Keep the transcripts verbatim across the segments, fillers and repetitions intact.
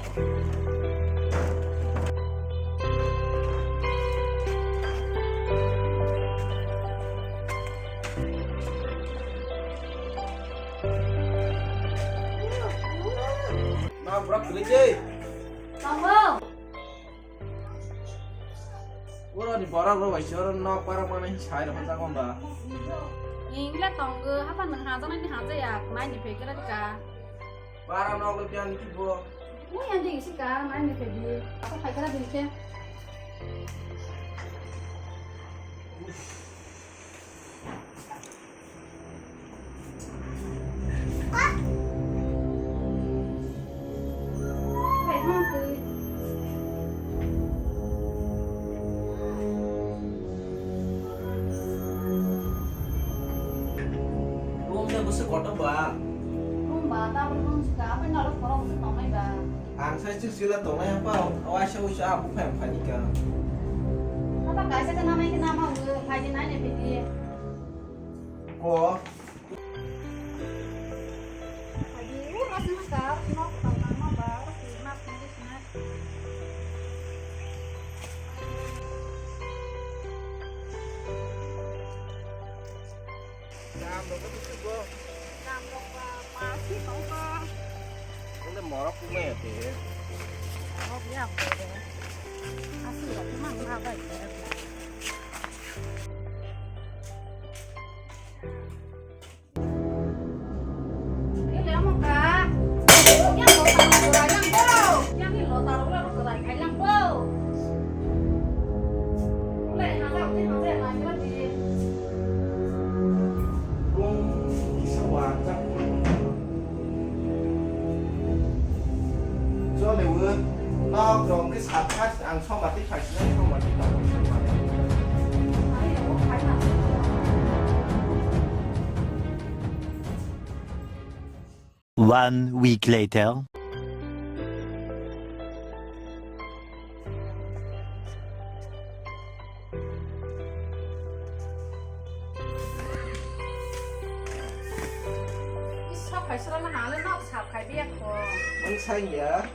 Na, burak, beli, Jay. Tunggu. Oro ni borok rok bai se oro nok para mana hin sai rok jago ba. Ingla tongo hapa nang haja nani haja ya mai ni pekera ka. Bara nok le pian ki bo. Mu yang ding si ka mai ni pedi. Apa pekera ding se. Room le bwswk kotor ba. Room ba, tabuk room swkang, aphai norok borok bwswk tongnai ba. Ang sai chwng sila tongnai apa, waisa waisa ang buphang phaini ka. Apa kaisa khe namai khe nama hwnwi, phai khe nai nai phai di. Ko. Phai di, o rok no ka, nok ka, ma ba, o si ma phai di sina. Dam rok bo tong bo. Dam rok ba, ma si tong ba. Ole morok kumai ate. Morok ya ko. Asu rok mang ma bai. Chole, nok rong ke sat khat. Ang somati khaisina somati tamo somati. One week later. Sok khaisirok no hale nok sap khai biya kho. Ang sanya.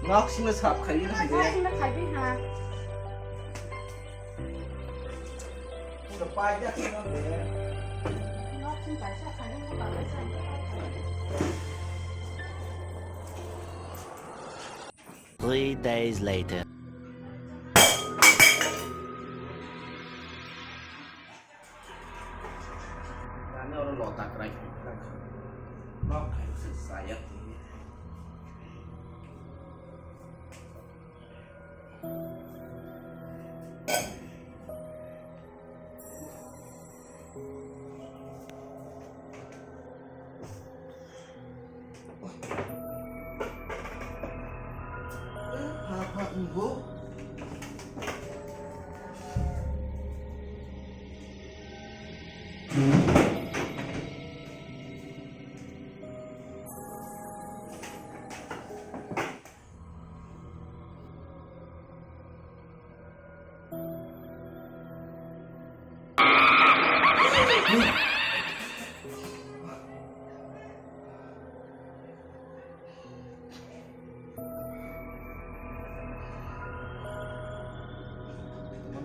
Nok sima sap khai na. Nok sima khai bi ha. Pura pai ja sima de. Nok sima pai sa khai na. Three days later. Nani oro lota kwrai phai phai. Nok khai se saya tini.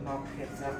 Nok phirjak.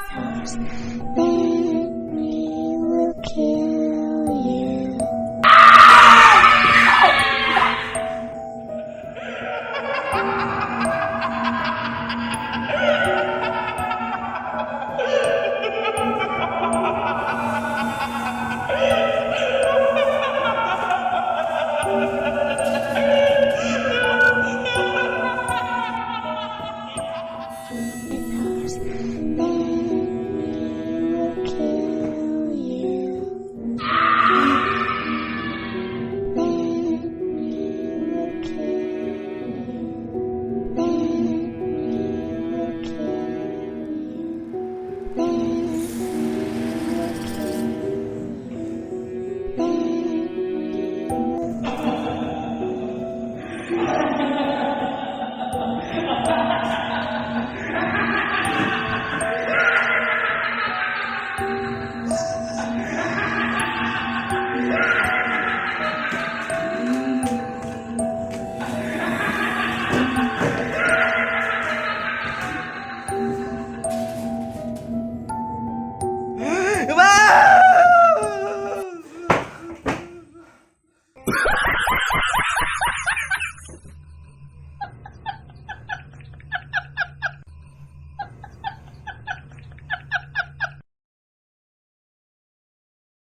Then we will kill you. Then